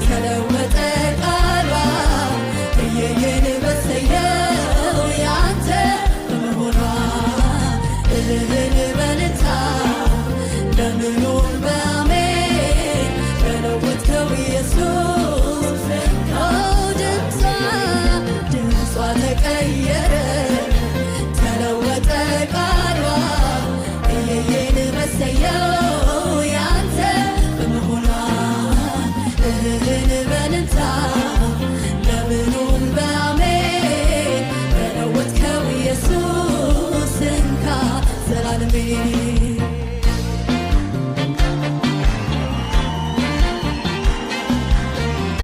ተለወጠ ቃሏ፣ እየየን በሰየው ያንተ በመሆኗ። እልልን በልታ ለምኑን በአሜን ተለወጥከው ኢየሱስ። ድምጿ ድምጿ ተቀየረ፣ ተለወጠ ቃሏ፣ እየየን በሰየው ያንተ በመሆኗ። እልልን በልታ